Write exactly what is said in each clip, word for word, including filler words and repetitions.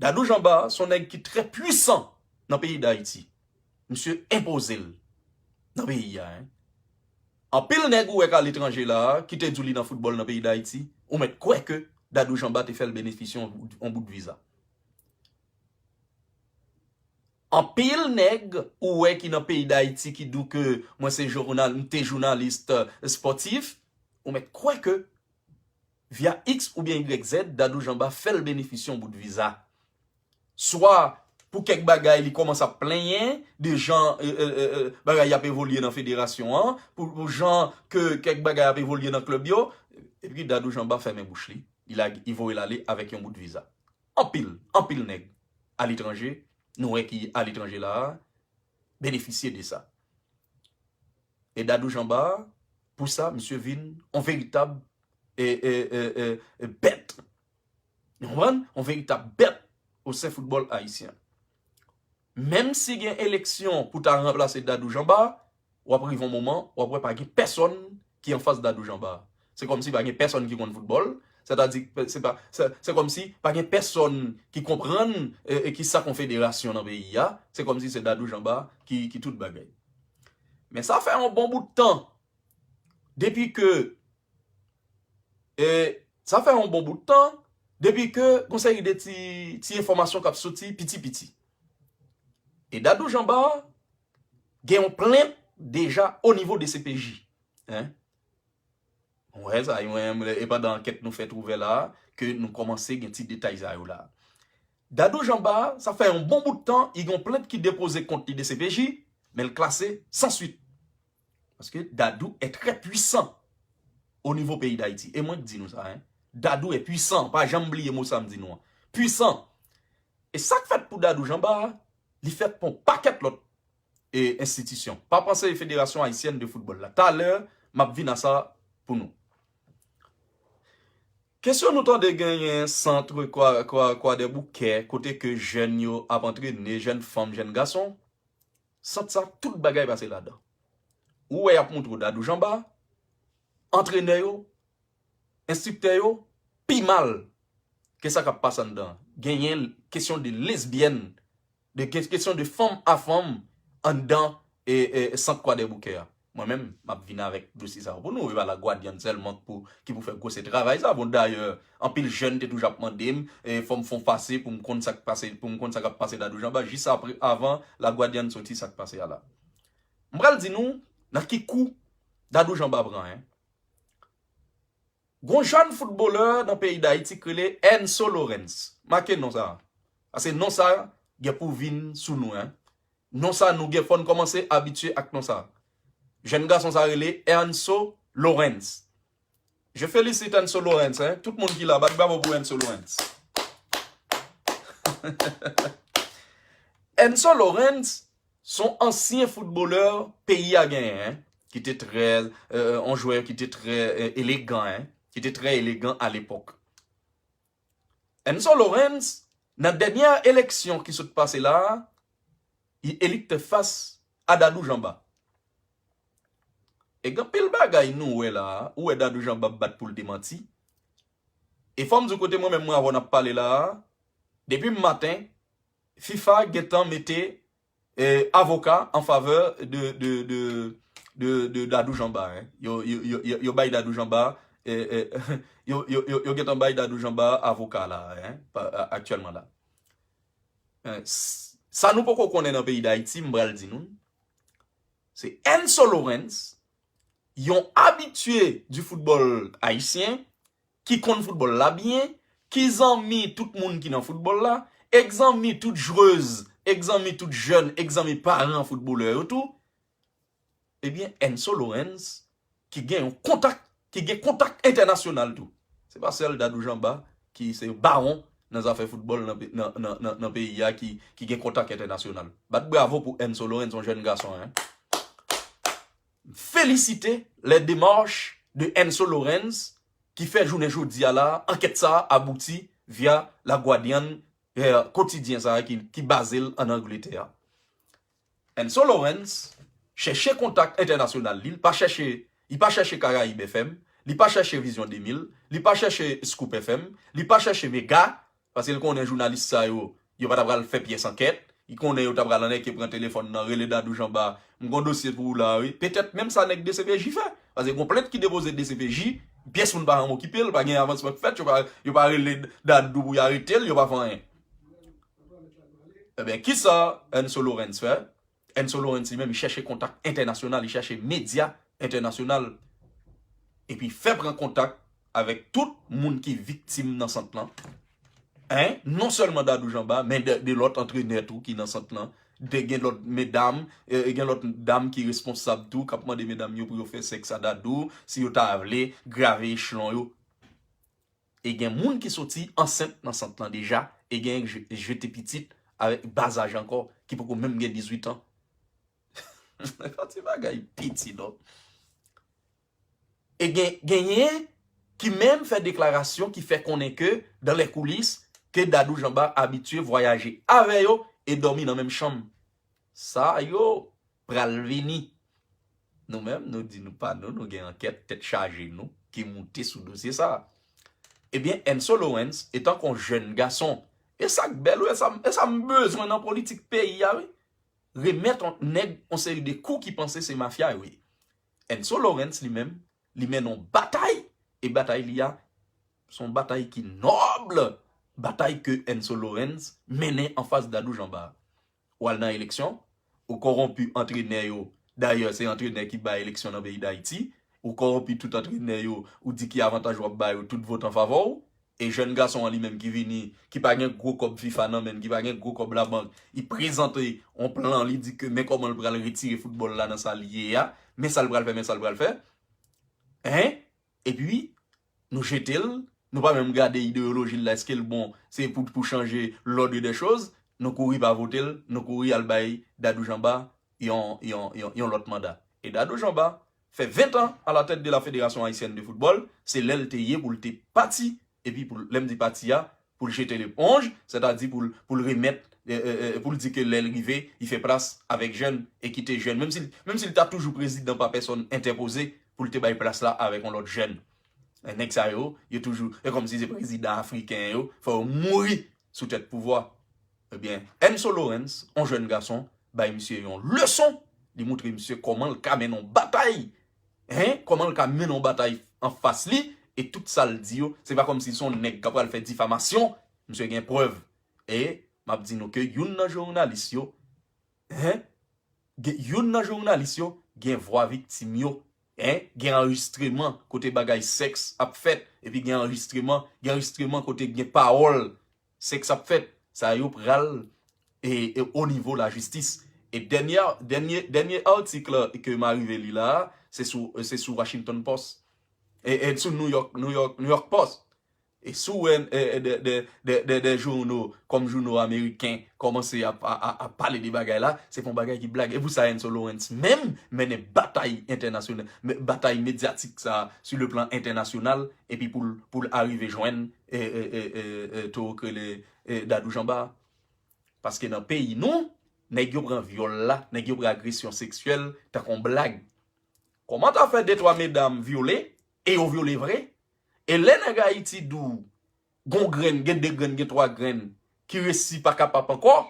Dadou Jamba se yon nèg ki trè pwisan nan peyi Dayiti. Misye enpoze l nan peyi a, en. Anpil nèg ou wè k aletranje la a, ki te di w li nan foutbòl nan peyi Dayiti, ou mèt kwè ke Dadou Jamba te fè l benefisye yon, yon bout viza. Anpil nèg ou wè ki nan peyi Dayiti ki di w ke mwen se jounal, m te jounalis, eh, spòtif, ou mèt kwè ke via X oubyen Y Z, Dadou Jamba fè l benefisye yon bout viza. Swa pou kèk bagay li kòmanse ap plenyen de jan, eh, eh, eh, eh, bagay y ap evolye nan federasyon an, pou, pou jan ke kèk bagay ap evolye nan klèb yo, epi Dadou Jamba fèmen bouch li, li lage, li voye l ale avèk yon bout viza. Anpil, anpil nèg aletranje, nou wè ki aletranje la a, benefisye de sa. E Dadou Jamba, pou sa, misye vin yon veritab, e, e, e, e, e, bèt. Ou konprann? Yon veritab bèt o sen foutbòl ayisyen. Menm si gen eleksyon pou ta ranplase Dadou Jamba, w ap rive yon moman, w ap wè pa gen pèsòn ki anfas Dadou Jamba. Se kòmsi pa gen pèsòn ki konn foutbòl, sètadi, se pa, se, se kòmsi pa gen pèsòn ki konprann, e, e ki sa k yon federasyon nan peyi a, se kòmsi se Dadou Jamba ki, ki tout bagay. Men sa fè yon bon bout tan depi ke, e, sa fè yon bon bout tan depi ke gon seri de ti, ti enfòmasyon k ap soti piti piti. E Dadou Jamba gen yon plent deja o nivo de C P J. Hein? Wè sa, e mwen, e pandan ankèt nou fèt ouvè la, ke nou kòmanse gen ti detay sa yo la. Dadou Jamba, sa fè yon bon bout tan, li gen yon plent ki depoze kont li de C P J, men l klase san swit. Paske Dadou est très puissant o nivo peyi Dayiti. E mwen k di nou sa, hein. Dadou est puissant, pa janm bliye mo sa m di nou an. Puissant. E sa k fèt pou Dadou Jamba, li fèt pou yon pakèt lòt, e, enstitisyon. Pa panse Federasyon Ayisyèn de Foutbòl la. Talè, m ap vin a sa pou nou. Kesyon nou tande genyen sant Kwa, Kwa, Kwadèboukè, kote ke jèn yo ap antrene, jèn fanm, jèn gason. Sant sa, tout bagay pase ladan. Ou wè y ap montre w Dadou Jamba, antrenè yo, enstriktè yo, pi mal ke sa k ap pase anndan. Genyen kesyon de lesbyèn, de ke-, kesyon de fanm a fanm anndan, e, e, sant Kwadèboukè a. Mwen menm, m ap vin avèk dosye sa yo pou nou. E pa Lagwadyann sèlman pou, ki pou fè gwosè travay sa. Bon, dayè, anpil jèn te toujou ap mande m, e, fò m fè yon pase pou m konn sa k pase, pou m konn sa k ap pase Dadou Jamba, jis apre, avan Lagwadyann soti sa k pase a la. M pral di nou nan ki kou Dadou Jamba pran, en. Gon jèn foutbolè nan peyi Dayiti k rele Enso Lawrence. Make non sa. Paske non sa gen pou vin sou nou, en. Non sa nou gen, fò n kòmanse abitye ak non sa. Jèn gason sa rele Enso Lawrence. Je félicite Enso Lawrence, en. Tout moun ki la, bat bravo pou Enso Lawrence. Enso Lawrence, se yon ansyen foutbolè peyi a genyen, en, ki te trè, euh, yon jwè ki te trè, euh, elegan, en, ki te trè elegan a lepòk. Enso Lawrence, nan dènyè eleksyon ki sot pase la a, li eli tèt fas a Dadou Jamba. E gen anpil bagay nou wè la a, ou wè Dadou Jamba ap bat pou l demanti. E fò m di w kote mwen menm mwen avè w n ap pale la a, depi maten, fifa gentan mete, eh, avoka an favè de, de, de, de, de Dadou Jamba, en. Yo, yo, yo, yo, yo bay Dadou Jamba, eh, eh, yo, yo, yo, yo gentan bay Dadou Jamba avoka la, en, pa, a-, aktyèlman la. Eh, s-, sa nou poko konnen nan peyi Dayiti, m pral di nou, se Enso Lawrence, yon abitye di foutbòl ayisyen, ki konn foutbòl la byen, ki zanmi tout moun ki nan foutbòl la, e k zanmi tout jwez, e k zanmi tout jèn, e k zanmi paran foutbolè yo tou, ebyen, Enso Lawrence, ki gen yon kontak, ki gen kontak entènasyonal tou. Se pa sèl Dadou Jamba, ki se bawon nan zafè foutbòl nan, pe-, nan, nan, nan, nan peyi a ki, ki gen kontak entènasyonal. Bat bravo pou Enso Lawrence, yon jèn gason, en. Féliciter les démarches de Enso Lawrence, ki fè jounen jodi a la, ankèt sa a abouti via Lagwadyann, eh, kotidyen sa a ki, ki baze l ann Angletè a. Enso Lawrence chèche kontak entènasyonal li, li pa chèche, li pa chèche Karayib F M, li pa chèche Vizyon de mil, li pa chèche Scoop F M, li pa chèche Mega, Paske l konnen jounalis sa yo, yo pa ta pral fè pyès ankèt. Li konnen yo ta pral anèke pran telefòn nan, rele Dadou Janba. M gon dosye pou ou la, wi. Petèt menm sa nèg D C P J fè. Paske gon plent ki depoze D C P J, pyès moun pa janm okipe l, pa gen avansman k fèt, yo pa, yo pa rele Dadou pou y arete l, yo pa fè anyen. Ebyen, kisa Enso Lawrence fè? Enso Lawrence li menm, li chèche kontak entènasyonal, li chèche medya entènasyonal. Epi fè pran kontak avèk tout moun ki viktim nan sant lan. Hein? Non sèlman Dadou Janba, men de, de lòt antrenè tou ki nan sant lan. De, gen lòt medam, eh, gen lòt dam ki responsab tou, k ap mande medam yo pou yo fè sèks a Dadou, si yo ta vle grave echelon yo. E gen moun ki soti ansent nan sant lan deja, e gen je- jete pitit avèk ba zaj ankò, ki poko menm gen dizuit an. Yon ti bagay piti, non. E gen, genyen ki menm fè deklarasyon ki fè konnen ke, dans les coulisses, ke Dadou Janba abitye vwayaje avè yo e dòmi nan menm chanm. Sa yo pral vini. Nou menm, nou di nou pa nou, nou gen ankèt tèt chaje nou ki moute sou dosye sa. Ebyen, Enso Lawrence, etan kon jèn gason, e sa k bèl, wi, e sa, e sa m bezwen nan politik peyi a, wi. Remèt on nèg on seri de kou ki panse se mafya yo ye. Enso Lawrence li menm, li mennen yon batay, e batay li a, se yon batay ki nòb, batay ke Enso Lawrence mennen anfas Dadou Janba. Ou al nan eleksyon, ou kòwonpi antrenè yo, dayè se antrenè ki bay eleksyon nan peyi Dayiti, ou kòwonpi tout antrenè yo, ou di ki avantaj w ap ba yo, tout vot an favè w, e jèn gason an li menm ki vini, ki pa gen gwo kòb fifa nan men l, ki pa gen gwo kòb labank, li prezante yon plan, li di ke men kòman l pral retire foutbòl la nan sa l ye a, men sa l pral fè, men sa l pral fè. Hein? Epi, nou jete l, nou pa menm gade ideyoloji l la, èske l bon, se pou, pou chanje l'ordre des choses, nou kouri pa vote l, nou kouri al bay Dadou Janba yon, yon, yon, yon lòt manda. E Dadou Janba fè ven an à la tête de la Fédération Haïtienne de Football, se lè l te ye pou l te pati, epi pou l, lè m di pati a, pou l jete leponj, sètadi pou l, pou l remèt, eh, eh, eh, pou l di ke lè l rive, li fè plas avèk jèn e kite jèn. Menm si, menm si l ta toujou prezidan pa pèsòn entèpoze, pou l te bay plas la avèk yon lòt jèn. E nèg sa yo, yo toujou, e kòmsi se prezidan afriken yo, fò yo mouri sou tèt pouvwa. Ebyen, Enso Lawrence, yon jèn gason, bay misye yon leson, li moutre misye kòman l ka mennen yon batay. Hein? Kòman l ka mennen yon batay anfas li, e tout sa l di yo, se pa kòmsi se yon nèg k ap pral fè difamasyon, misye gen prèv. E m ap di nou ke youn nan jounalis yo, hein, gen, youn nan jounalis yo gen vwa viktim yo, hein, gen anrejistreman kote bagay sèks ap fèt, epi gen anrejistreman, gen anrejistreman kote gen pawòl sèks ap fèt. Sa yo pral e, e o nivo lajistis. E dènye, dènye, dènye atik ke m arive li la a, se sou, se sou Washington Post. E, e sou New York, New York, New York Post. E si w wè, e, e, de, de, de, de, de jouno, kòm jouno ameriken, kòmanse ap, a, a, ap pale de bagay la, se pa yon bagay ki blag. E pou sa Enso Lawrence menm mennen batay entènasyonal, me- batay medyatik sa, sur le plan entènasyonal, epi pou l, pou l arive jwenn, e, e, e, e, e, towo k rele, e, Dadou Janba. Paske nan peyi nou, nèg yo pran vyòl la, nèg yo pran agresyon seksyèl tankou yon blag. Kòman ta fè de twa medam vyole, e yo vyole vre? E lè nèg Ayiti di w gon grenn, gen de grenn, gen twa grenn ki resi pa kapab ankò,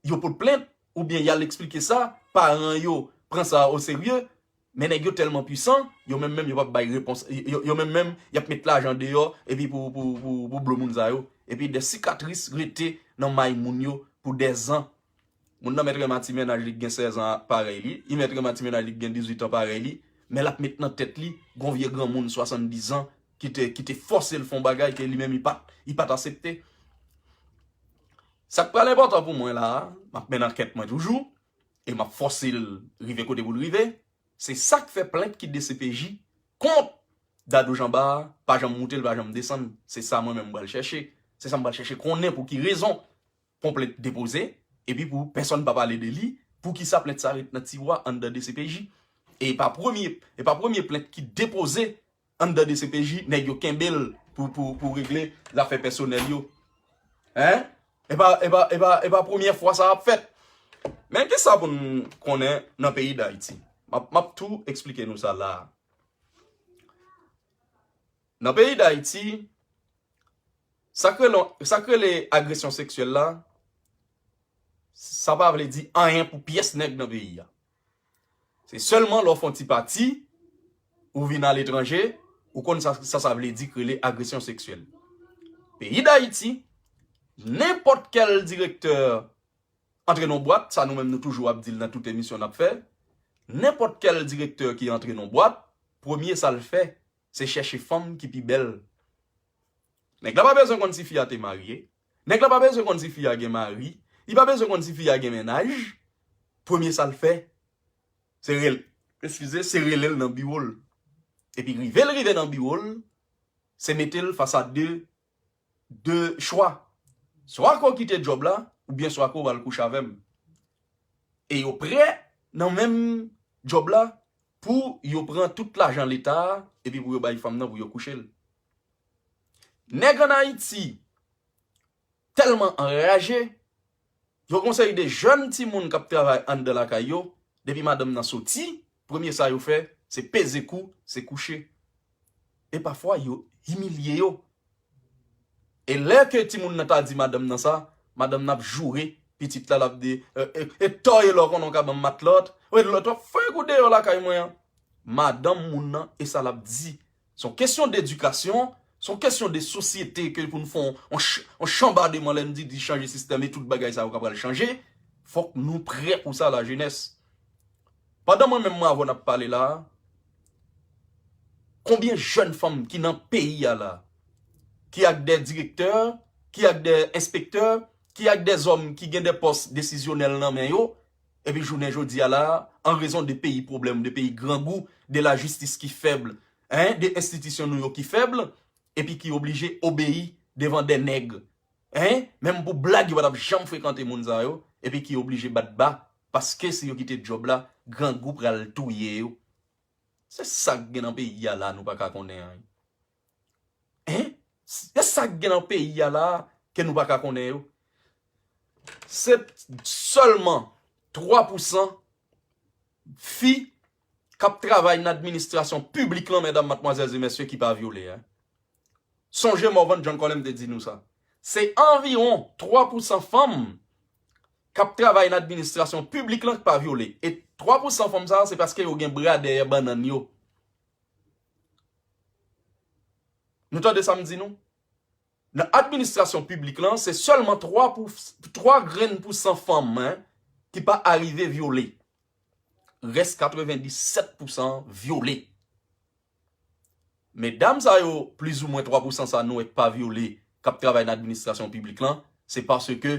yo pot plent, oubyen y al eksplike sa, paran yo pran sa oserye, men nèg yo tèlman pwisan, yo menm menm yo p ap bay repons, yo, yo menm menm y ap met lajan deyò, epi pou, pou, pou, pou blo moun sa yo. Epi de sikatris rete nan may moun yo pou dèzan. Moun nan mèt renmen ti mennaj li k gen sèz an parèy li, li mèt renmen ti mennaj li k gen dizuit an parèy li, men l ap met nan tèt li, gon vye granmoun swasanndizan ki te, ki te fòse l fè yon bagay ke li menm li pa t, li pa t aksepte. Sa k pral enpòtan pou mwen la a, m ap mennen ankèt mwen toujou, e m ap fòse l rive kote pou l rive, se sa k fè plent ki D C P J kont Dadou Janba a pa janm moute, l pa janm desann. Se sa mwen menm m pral chèche. Se sa m pral chèche konnen pou ki rezon pon plent depoze, epi pou pèsonn pa pale de li, poukisa plent sa ret nan tiwa anndan D C P J? E pa premye, e pa premye plent ki depoze anndan D C P J, nèg yo kenbe l pou, pou, pou regle zafè pèsonèl yo. Hein? E pa, e pa, e pa, e pa premyè fwa sa ap fèt. Men kisa pou n konnen nan peyi Dayiti? M ap, m ap tou eksplike nou sa la a. Nan peyi Dayiti, Sa k rele, sa k rele agresyon seksyèl la, sa pa vle di anyen pou pyès nèg nan peyi a. Se sèlman lè w fè yon ti pati, ou vin aletranje, ou konn sa sa, sa vle di k rele agresyon seksyèl. Peyi Dayiti, nenpòt kèl direktè antre nan bwat, sa nou menm nou toujou ap di l nan tout emisyon n ap fè, nenpòt kèl direktè ki antre nan bwat, premye sa l fè, se chèche fanm ki pi bèl. Nèg la pa bezwen konn si fi a te marye. Nèg la pa bezwen konn si fi a gen mari. Li pa bezwen konn si fi a gen mennaj. Premye sa l fè, se rel-, eskize, se rele l nan biwo l. Epi rive l rive nan biwo l, se mete l fas a de, de chwa. Swa ke w kite djòb la, oubyen swa ke w al kouche avè m. E yo prè nan menm djòb la pou yo pran tout lajan leta a, epi pou yo bay fanm nan pou yo kouche l. Nèg ann Ayiti tèlman anraje, yo gon seri de jèn timoun k ap travay anndan lakay yo, depi madanm nan soti, premye sa yo fè, se peze kou, se kouche. E pafwa, yo imilye yo. E lè ke timoun nan ta di madanm nan sa, madanm nan ap joure pitit la, l ap di, e, e, e tòy lè w konnen w ka ban m matlòt, e lòt w ap fè kou deyò lakay mwen an. Madanm moun nan, e sa l ap di. Se yon kesyon dedikasyon, se yon kesyon de sosyete ke pou n fè yon, yon ch-, yon chanbademan lè n di, di chanje sistèm e tout bagay sa yo ka pral chanje. Fòk nou prè pou sa, lajenès. Pandan mwen menm mwen avè w n ap pale la a, konbyen jèn fanm ki nan peyi a la, ki ak de direktè, ki ak de enspektè, ki ak de zòm ki gen de pòs desizyonèl nan men yo, epi jounen jodi a la, an rezon de peyi pwoblèm, de peyi grangou, de lajistis ki fèb, en, de enstitisyon nou yo ki fèb, epi ki oblije obeyi devan de nèg, en, menm pou blag yo pa t ap janm frekante moun sa yo, epi ki oblije bat ba, paske se yo ki te djòb la, grangou pral touye yo. Se sa k gen nan peyi a la, nou pa ka konnen anyen. En? Se sa k gen nan peyi a la, ke nou pa ka konnen yo. Se sèlman twa pousan fi k ap travay nan administrasyon piblik lan, medam, madmwazèl e mesye, ki pa vyole, en. Sonje Morvan John Colem te di nou sa. Se anviwon twa pousan fanm k ap travay nan administrasyon piblik lan k pa vyole. E twa pousan fanm sa a, se paske yo gen bra dèyè bannann yo. Nou tande sa m di nou? Nan administrasyon piblik lan, se sèlman twa pou, twa grenn pousan fanm, en, ki pa arive vyole. Rès katrevenndisèt pousan vyole. Medam sa yo, plizoumwen twa pousan sa nou wè k pa vyole, k ap travay nan administrasyon piblik lan, se paske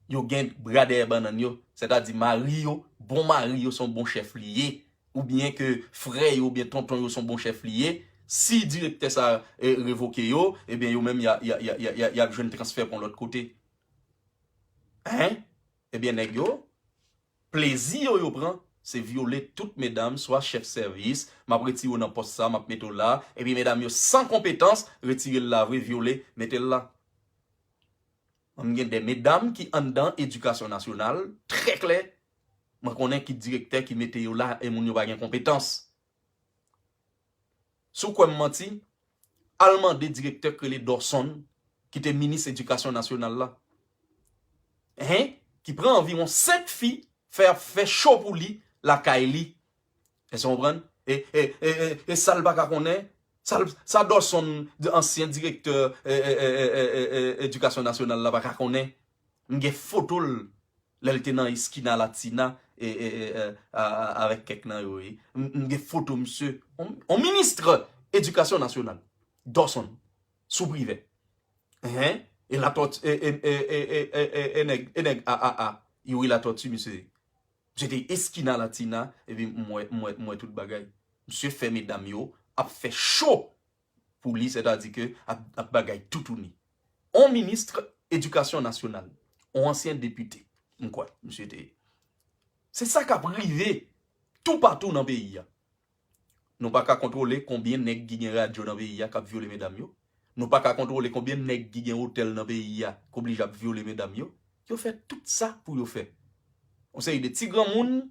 yo gen bra dèyè bannann yo, sètadi mari yo, bon mari yo se yon bon chèf li ye, oubyen ke frè yo oubyen tonton yo se yon bon chèf li ye, si direktè sa, e, revoke yo, ebyen yo menm y a, y a, y a, y a, y a, y ap jwenn transfè pou yon lòt kote. Hein? Ebyen nèg yo, plezi yo yo pran, se vyole tout medam, swa chèf sèvis, m ap retire w nan pòs sa, m ap mete w la, epi medam yo san konpetans, retire l la vre, vyole, mete l la. Mwen m gen de medam ki anndan edikasyon nasyonal, trè klè, mwen konnen ki direktè ki mete yo la, e moun yo pa gen konpetans. Si w kwè m manti, al mande direktè k rele Dawson, ki te minis edikasyon nasyonal la. Hein? Ki pran anviwon senk fi, fè ap fè cho pou li, lakay li. Èske w konprann? E, e, e, e, e sa l pa ka konnen? Sa l, sa Dawson, di-, ansyen direktè, e, e, e, edikasyon nasyonal la pa ka konnen? M gen foto l lè l te nan Eskina Latina, e, e, e, e, a, a, avèk kèk nan yo, e. M, m gen foto misye. On, on minis edikasyon nasyonal. Dawson. Sou Privè. Hein? E Latortue, e, e, e nèg, e nèg A A A. Youri Latortue, misye. Misye te Eskina Latina, epi m wè, m wè, m wè tout bagay. Misye fè medam yo ap fè cho pou li, sètadi ke ap, ap bagay toutouni. On minis edikasyon nasyonal, on ansyen depite, m kwè, misye te ye. Se sa k ap rive toupatou nan peyi a. Nou pa ka kontwole konbyen nèg ki gen radyo nan peyi a k ap vyole medam yo. Nou pa ka kontwole konbyen nèg ki gen otèl nan peyi a k oblije ap vyole medam yo. Yo fè tout sa pou yo fè. Yon seri de ti granmoun,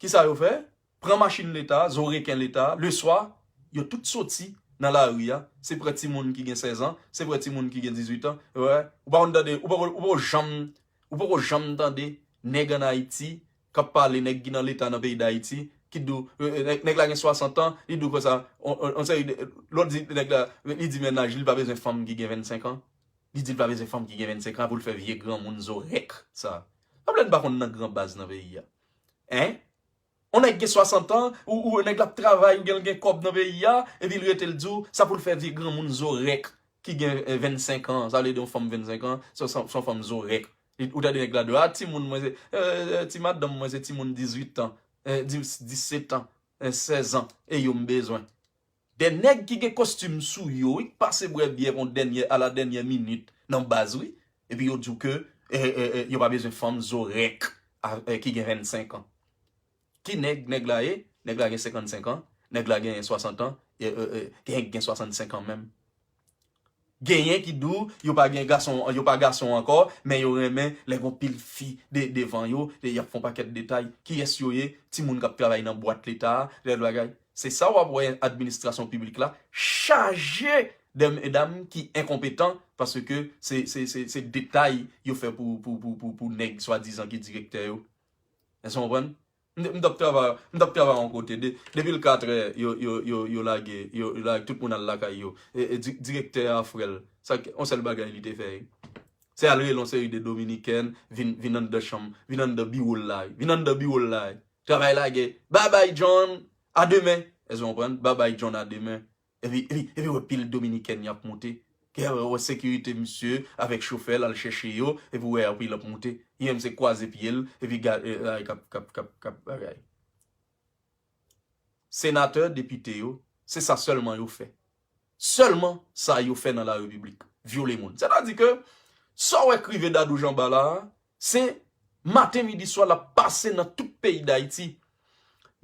kisa yo fè? Pran machin leta, zo reken leta, leswa, yo tout soti, nan lari a, se pran timoun ki gen sèz an, se pran timoun ki gen dizuit an. Wè, ou pa konn tande, ou poko, ou poko janm, ou poko janm tande nèg ann Ayiti k ap pale, nèg ki nan leta nan peyi Dayiti, ki di w, e, e, nèg, nèg la gen swasant an, li di w konsa, on, on, on seri de, lòt di nèg la, li di mennaj li pa bezwen fanm ki gen vennsenk an. Li di l pa bezwen fanm ki gen vennsenk an pou l fè vye granmoun zorèk sa. Sa vle di pa konn nan gran baz nan peyi a. Hein? On nèg gen swasant an, ou, ou nèg la ap travay, ou gen, gen kòb nan peyi a, epi l rete l di w, sa pou l fè vye granmoun zorèk ki gen, eh, vennsenk an, sa vle di yon fanm vennsenk an, se, se, se yon fanm zorèk. Li, ou tande nèg la di w, a, timoun mwen se, eh, eh, ti madanm mwen se timoun dizuit an, eh, dis, disèt an, eh, sèz an, e yo m bezwen. De nèg ki gen kostim sou yo, wi, k pase bwè byè pou dènyè, a la dènyè minit nan baz, wi. Epi yo di w ke, eh, eh, eh, yo pa bezwen fanm zorèk a, eh, ki gen vennsenk an. Ki nèg nèg la ye? Nèg la gen senkannsenk an, nèg la gen swasant an, eh, eh, eh, gen, gen swasannsenk an menm. Genyen ki di w yo pa gen gason, yo pa gason ankò, men yo renmen lè gon pil fi de, devan yo, e y ap fè yon pakèt detay. Kiyès yo ye? Timoun k ap travay nan bwat leta a, lè bagay. Se sa w ap wè administrasyon piblik la chaje de medam ki enkonpetan, paske se, se, se, se detay yo fè pou, pou, pou, pou, pou nèg swadizan ki direktè yo. Èske w konprann? M, m t ap travay, m t ap travay yon kote. De, depi l katrè, yo, yo, yo, yo lage, yo, yo lage tout moun al lakay yo. E, e di, direktè a frè l, sa, yon sèl bagay li te fè. Se al rele yon seri de Dominikèn, vin, vin anndan chanm, vin anndan biwo l la, vin anndan biwo l la. Travay lage, babay John, a demen. Èske w konprann? Babay John, a demen. Epi, epi, epi wè pil Dominikèn y ap monte. Kè wè sekirite misye avèk chofè l al chèche yo, epi wè anpil ap monte. Li menm se kwaze pye l, epi gade, eh, ay, k ap, k ap, k ap, k ap bagay. Senatè, depite yo, se sa sèlman yo fè. Sèlman sa yo fè nan la repiblik. Vyole moun. Sètadi ke sa w wè k rive Dadou Janba la a, se maten, midi, swa l ap pase nan tout peyi Dayiti.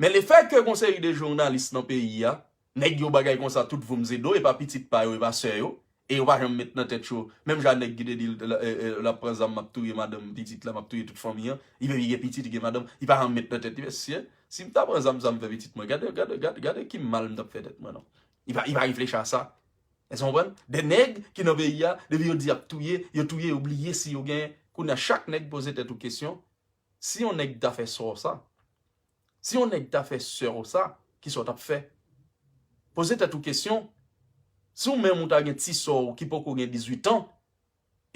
Men lefètke gon seri de jounalis nan peyi a, nèg yo bagay konsa tout voum zedo, e pa pitit pa yo, e pa sè yo, e yo pa janm met nan tèt yo, menm jan nèg ki te di l, eh, eh, l ap pran zam, m ap touye madanm pitit la, m ap touye tout fanmi an, li menm li gen pitit, li gen madanm, li pa janm met nan tèt li, mesye, si m ta pran zam sa m fè pitit mwen, gade, gade, gade, gade ki mal m t ap fè tèt mwen non. Li pa, li pa reflechi a sa. Èske w konprann? De nèg ki nan peyi a, depi yo di y ap touye, yo touye, yo bliye si yo genyen. Kounye a, chak nèg poze tèt ou kesyon, si yon nèg ta fè sè w sa, si yon nèg ta fè sè w sa, kisa w t ap fè? Poze tèt ou kesyon, si w menm ou ta gen ti sè w ki poko gen dizuit an,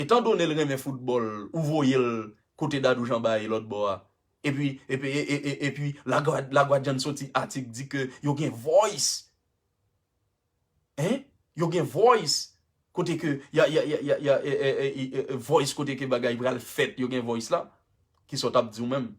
etandone l renmen foutbòl, ou voye l kote Dadou Janba ye lòt bò a. Epi, epi, e, e, e, epi, Lagwa-, Lagwadyann soti atik di ke yo gen voice. Hein? Yo gen voice. Kote ke, y a, y a, y a, y a, y a, e, e, e, e, e, voice kote ke bagay pral fèt, yo gen voice la. Kisa w t ap di w menm?